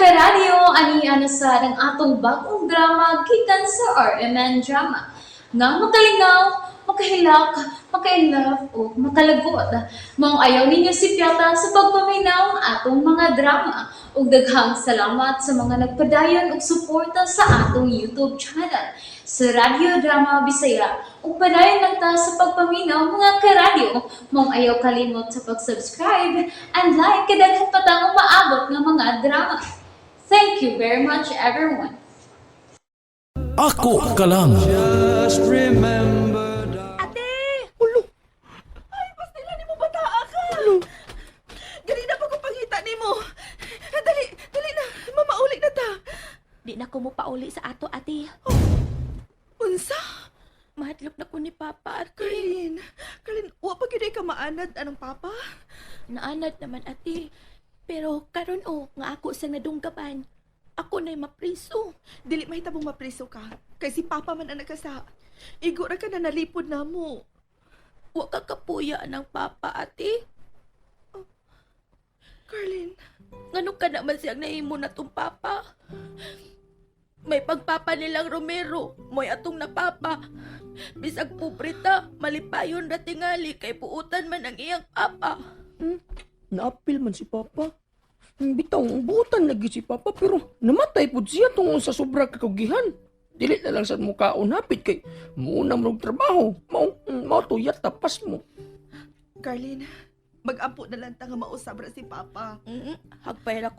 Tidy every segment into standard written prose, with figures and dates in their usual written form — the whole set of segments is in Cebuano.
Karadyo, ani ana sa ang atong bagong drama gikan sa RMN Drama. Nga makalingaw, makahilak, maka-inlove o makalagot. Maong ayaw ninyo sipyata sa pagpaminaw ang atong mga drama. Ug daghang salamat sa mga nagpadayon og suporta sa atong YouTube channel sa Radyo Drama Bisaya. Ug padayon lang ta sa pagpaminaw, mga karadyo. Maong ayaw kalimot sa pag-subscribe and like kay daghan pa tang umaabot nga mga drama. Thank you very much, everyone. Ako ka lang. Ate! Ulo. Ay, pastila nimo bataa ka! Gali na pa ko pangita nimo. Dali, dali na. Mamauli na ta. Di na ko mo pauli sa ato, ate. Unsa? Mahadlok na ko ni Papa, ate. Carlin, Carlin, wa pa gyud ka maanad anang papa? Naanad naman, ate. Pero karon o, nga ako sa nadunggaban. Ako na'y mapriso. Dili mahitabong mapriso ka. Kay si papa man ang nagkasa. Igo ra ka na nalipod namo. Wa ka kapuya ng papa, ate. Carlin, Ngano ka naman siyang nahimo na tong papa? May pagpapa nilang Romero, mo'y atong napapa. Bisag pobre ta, malipayon ra tingali kay puutan man ang iyang papa. Naapil man si Papa. Bitaw, buutan lagi si Papa pero namatay pud siya tungod sa sobra kakugihan. Dili na lang sa mukhaon hapit kay muuna mo og trabaho. Mao mao to tapas mo. Carlin, magampo na lang ta nga mausab ra si papa. Hagbay ra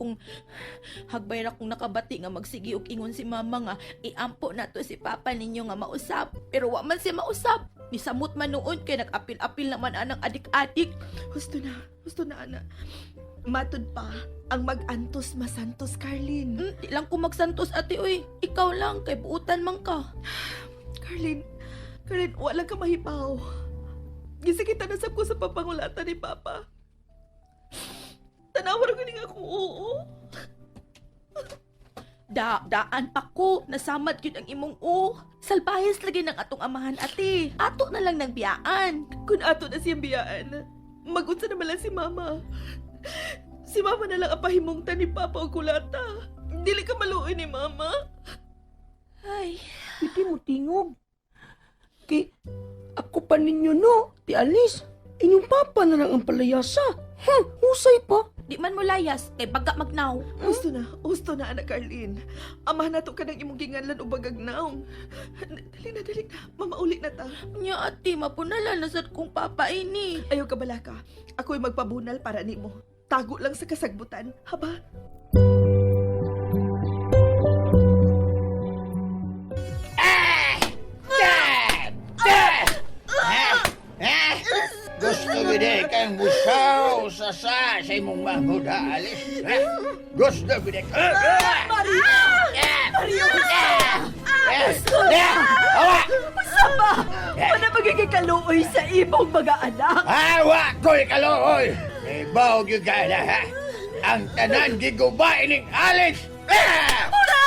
kong nakabati nga magsigi og ingon si mama nga iampo na to si papa ninyo nga mausab, pero wa man siya mausab, nisamot man noon kay nag-apil-apil naman anang adik-adik. Husto na ana. Matud pa ang mag-antos masantos, Carlin. Di lang ko magsantos, ate, oy. Ikaw lang kay buutan man ka. Carlin, Carlin, wala ka mahipaw. Gisakita na sab ko sa papangulatan ni Papa. Tanawa ra ganing ako, oo. Da daan pa ko, nasamad gyud ang imong o. Salbahes lagi ng atong amahan, ate. Ato na lang nagbiyaan. Kung ato na siyang biyaan, magunsa naman lang si Mama. Si Mama na lang ang pahimungtan ni Papa o kulata. Dili ka maluoy ni Mama. Ay. Pwede mo tingog. Kay ako pa ninyo no, ti Alice. Inyong papa na lang ang palayasa. Ha, husay pa. Di man mo layas kay baga magnaw. Husto na, anak Carlin. Amahan na to ka ng imong ginganlan o bagagnaw. Dali na, dali na. Mamauli na ta. Nya ate, mapunala na sad kong papa ini. Ayaw ka balaka. Ako'y magpabunal para nimo. Tago lang sa kasagbutan. Haba? Gusto gid kang busaw sa sa sa imong manghud ha, Alice. Ha? Gusto gid ka. Maria! Maria, Gusto na! Awa! Sama! Wala magiging kaluoy sa imong mga anak! Awa ko'y kaluoy! Ibaw gyud ka na ha. Ang tanan giguba ining Alice. Ah! Una!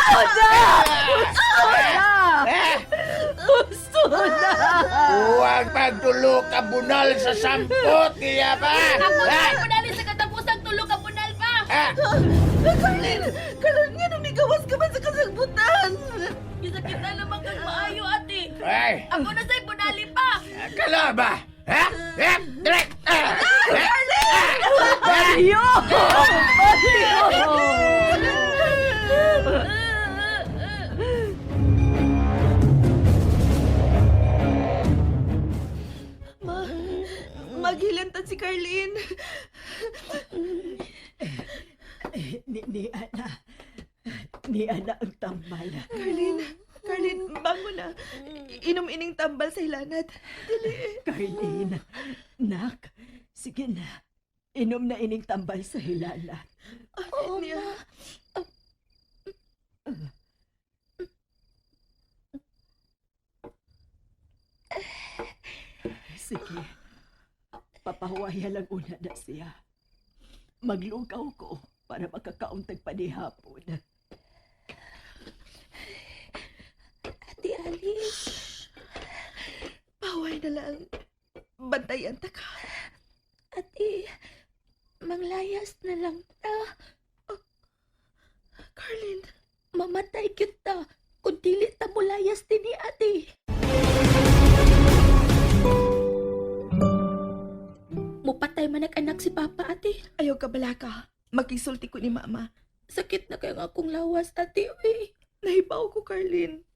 Una! Ah! Gusto na! Huwag pagtulo ka bunal sa sampot, iya ba? Ako Ha? na punali sa katapusang tulo ka punal pa. Ah! Carlin! Carlin, nga nung nigawas ka man sa kasagbutan! Gisakit na naman kang maayo, ate. Ay! Ako na sa'y punali pa. Kala ba? Ha? Ha? Direk! Ah! Mario! Mario! Ma, maghilantan si Carlin. Ni Ana. Ni Ana ang tambal. Carlin, Carlin, bango na. Inom ining tambal sa hilanat. Dili. Carlene, nak, sige na. Inom na ining tambal sa hilalat. Oo, niya. Sige. Papahuwaya lang una na siya. Maglugaw ko para makakauntag panihapon. Ate Alice. Paway na lang. Bantayan ta ka. Ate, manglayas na lang ta. Mamatay gyud ta kung dili ta mulayas dinhi, ate. Mupatay man anak si Papa, ate. Ayaw ka balaka. Makisulti ko ni Mama. Sakit na kayo ang akong lawas, ate. Uy. Nahibaw ko, Carlin.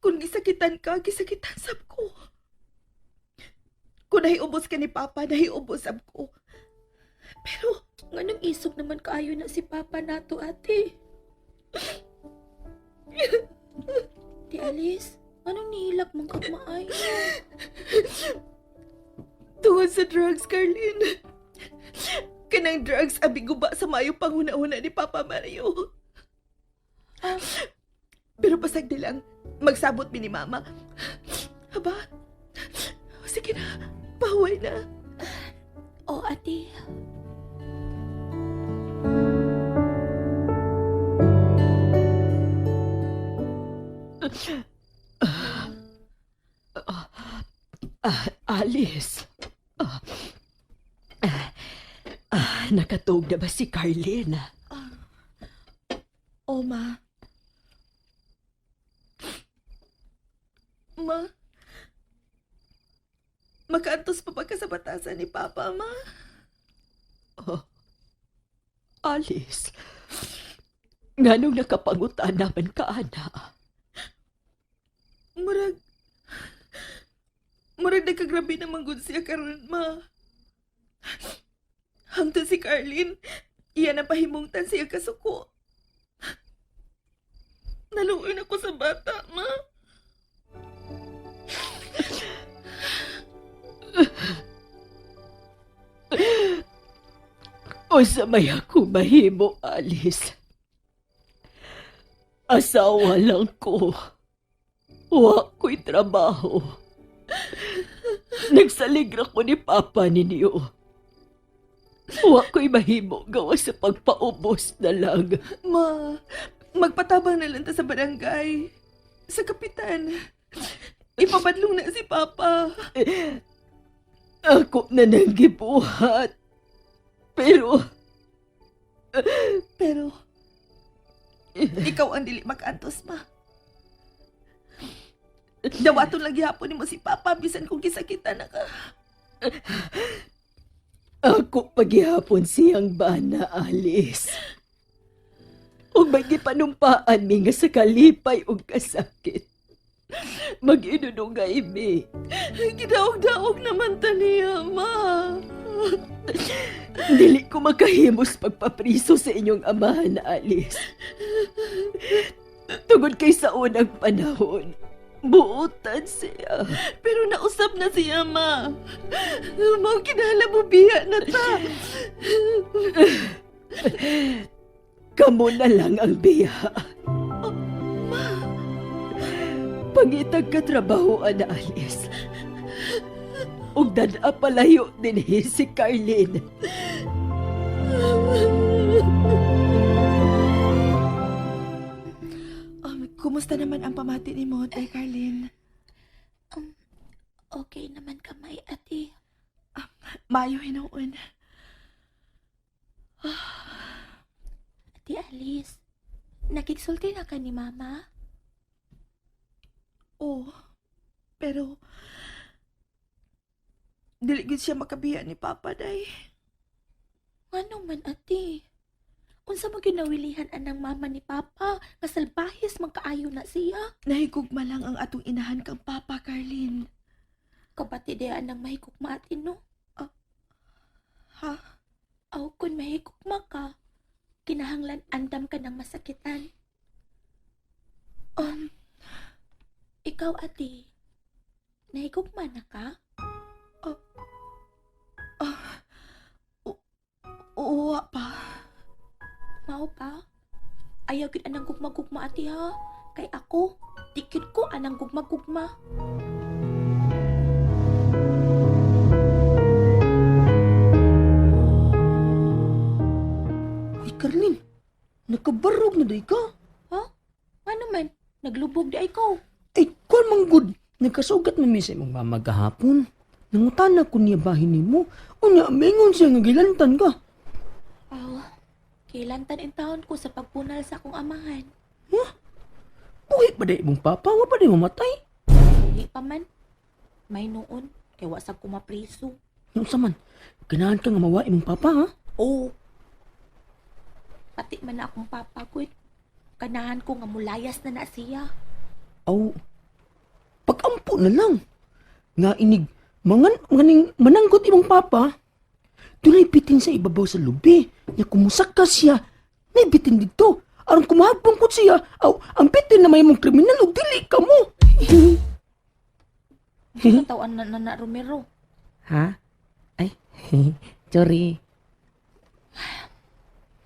Kung gisakitan ka, gisakitan sab ko. Kung nahiubos ka ni Papa, nahiubos sab ko. Pero, Nganong isog naman kaayo na si Papa nato, ate? Ti Alice, anong nihilak mong kagmaayo? Tungod sa drugs, Carlin. Kanang drugs, abi guba sa mayo panghuna-huna ni Papa Mario. Pero pasag di lang, magsabot mi ni Mama. Aba, sige na, paway na. Oh, ate. Alice. Nakatug na ba si Carlin? Oh, Ma. Ma, makaantos pa ba ka sa batasan ni Papa, Ma? Oh, Alice. Nganong nakapangutan naman ka, ana? Murag nagkagrabe naman gud siya karon, Ma. Hangtod si Carlin, iya na pahimungtan siya kasuko. Naluoy ako sa bata, Ma. O sa may ako mahimo, Alice. Asawa lang ko. Wa ko'y trabaho. Nagsaligra ko ni Papa ninyo. Wa ko'y mahimo gawa sa pagpaubos na lang. Ma, magpatabang na lang ta sa barangay. Sa kapitan. Ipapadlong na si Papa. Ako na nang gibuhat. Pero, Pero, ikaw ang dili makaantos, Ma. Dawaton lang gihapon nimo si Papa bisan kung gisakitan na ka. Ako paghihapon siyang bana, Alice. Ug may gipanumpaan mi nga sa kalipay ug kasakit. Mag-inunungay mi. Gidaog-daog naman ta niya, Ma. Dili ko makahimos pagpapriso sa inyong amahan, Alice. Tungod kay sa unang panahon, buotan siya. Pero nausap na siya, Ma. Mao kinahanglan mo biya na ta. Kamo na lang ang biya. Ma, Pangitag katrabaho, ana Alice. Ug dad-a palayo dinhi si Carlin. Kumusta naman ang pamati ni mo, Tay Carlin? Okay naman kamay, ate. Maayo hinuon. Ate Alice, nakigsulti na ka ni Mama? Oo. Pero dili gyud siya makabiya ni Papa day. Ngano man, ate? Unsa mo ginawilihan anang mama ni Papa nga salbahis man kaayo na siya? Nahigugma lang ang atong inahan kang Papa, Carlin. Kabati di anang mahigugma ate, no? Ha? Aw, kung mahigugma ka, kinahanglan andam ka ng masakitan. Ikaw, ate, nahigugma na ka? Oo, pa. Mao pa? Ayaw gid anang gugma-gugma, ate, ha? Kay ako, dikit ko anang gugma-gugma. Uy, Carlin, nakabarog na day ka. Ano man, naglubog di ay ko. Ay, kuan man gud. Nagkasugat man mi sa imong mama gahapon. Nangutana ko niya bahin nimo. Unya, mingon siya nga gilantan ka. Aw, Kailan tan taon ko sa pagpunal sa akong amahan. Buhi pa di imong papa, wa pa di mamatay. Dili pa man. May noon, kay wa sa ko mapriso. Unsa man? Ganahan ka nga mawa imong papa, ha? Oo. Pati man na akong papa ko. Kanahan ko nga mulayas na na siya. Aw, pagampo na lang. Nga inig, mangan, nganing mananggot imong papa. Dunay bitin sa ibabaw sa lubi. Nga kumusak ka siya, nay bitin dito. Aron kumahagbong ko siya, aw, ang bitin na may mong kriminal ug dili ka mo. Katawan na na, na Romero. Ha? Ay, sorry.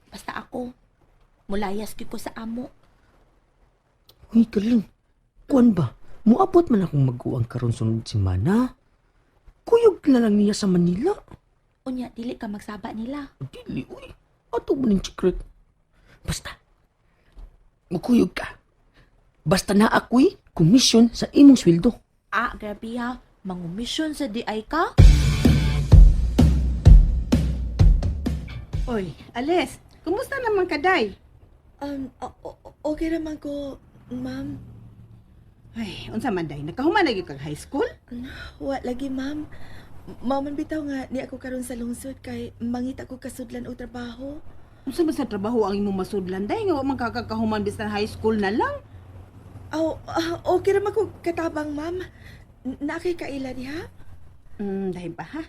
Basta ako, mulayas gyud ko sa amo. Uy, kaling. Kuan ba? Muabot man akong maguwang karon sunod semana. Kuyog na lang niya sa Manila. Unya, dili ka magsaba nila. Dili, uy. Ato mo ning secret. Basta, mukuyog ka. Basta na ako'y komisyon sa imong sweldo. Ah, grabe ha. Mangumisyon sa DI ka? Oy, Ales, kumusta naman ka, Day? Okay naman ko, ma'am. Ay, unsa man, Day? Nakahuman na gyud kag high school? Wa lagi, ma'am. Mao man bitaw nga ni ako karon sa lungsod kay mangita ko kasudlan og trabaho. Unsa man sa trabaho ang imong masudlan, Day? Nga wa man kakakahuman bisan high school na lang. Aw, okay ra man ko katabang, ma'am. Naa kay kaila diha? Dahil pa, ha?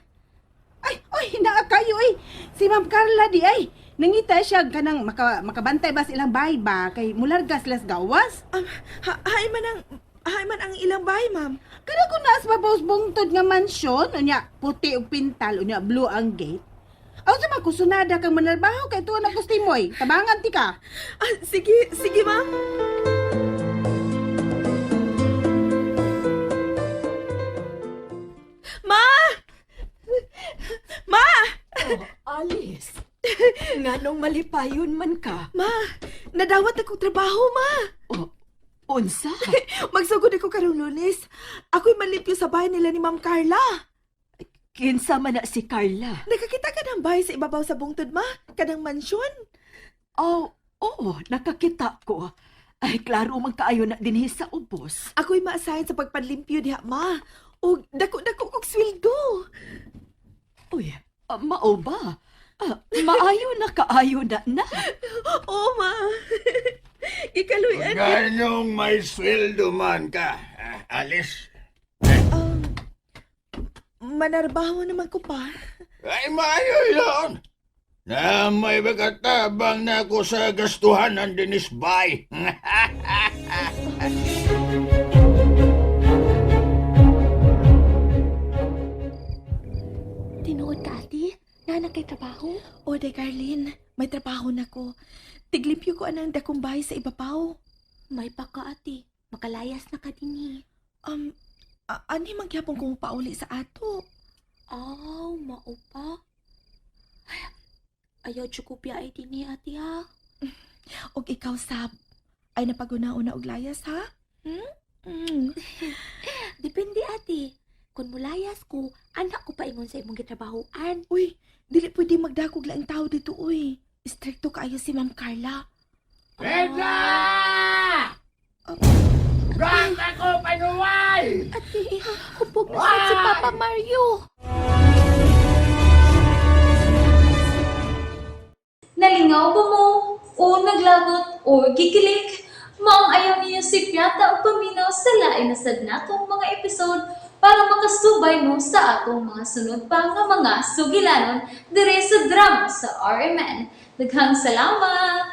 Ay, oy, naa kayo, ay. Si Ma'am Carla di ay. Nangita siya kanang makabantay ba sa ilang bahay ba kay mularga sila sa gawas? Ha, hay man ang ilang bahay, ma'am. Kada ko naas babaw sa bungtod nga mansyon, unya puti og pintal, unya blue ang gate. Aw sa makusunada kang manarbaho kay tuwa na kustimoy. Tabangan ti ka. Ah, sige, sige, ma'am. Ma! Ma! Alice, nganong malipayon man ka? Ma, nadawat akong trabaho, ma. Oh, unsa? Magsugod ako karong Lunes. Ako'y manlimpyo sa bahay nila ni Ma'am Carla. Kinsa man na si Carla? Nakakita ka ng bahay sa ibabaw sa bungtod, ma? Kanang mansyon? Oh, oo, nakakita ko. Ay, klaro man kaayo na dinhi sa ubos. Ako'y ma-assign sa pagpanlimpyo diha, ma. O dako-dako kog sweldo. Uy, mao ba? Maayo na kaayo na na. Oo, ma. Ikaluyan. Ganong may sweldo man ka, Alice. Manarbaho naman ko pa. Ay, maayo yun. Na may makatabang na ako sa gastuhan ng Dinis Bay. Tinuod ka, ate? Nana kay trabaho? O, de Carlin, may trabaho na ko. Tiglimpyo ko anang dakong bahay sa ibabaw. May pa ka, ate. Makalayas na ka dinhi. Ani man gyapon kong pauli sa ato. Aw, mao pa. Ay, ayaw jud ko biyahe dinhi, ate ha. Og ikaw sab, ay napaguna-una og layas ha? Hmm? Mm. Depende, ate. Kung mulayas ko, anak ko paingon sa imong gitrabahoan. Uy, dili pwede magdakog laing tao dito uy. Stricto kaayo si Ma'am Carla. Pedra! Gata ko panuway! Ate, hubog na sad si Papa Mario. Nalingaw ba mo? O naglagot o gikilig? Maong ayaw niyo si Piata o paminaw sa lain na sad natong mga episode para makasubay mo sa atong mga sunod pa nga mga sugilanon dire sa drama sa RMN. Daghang salamat!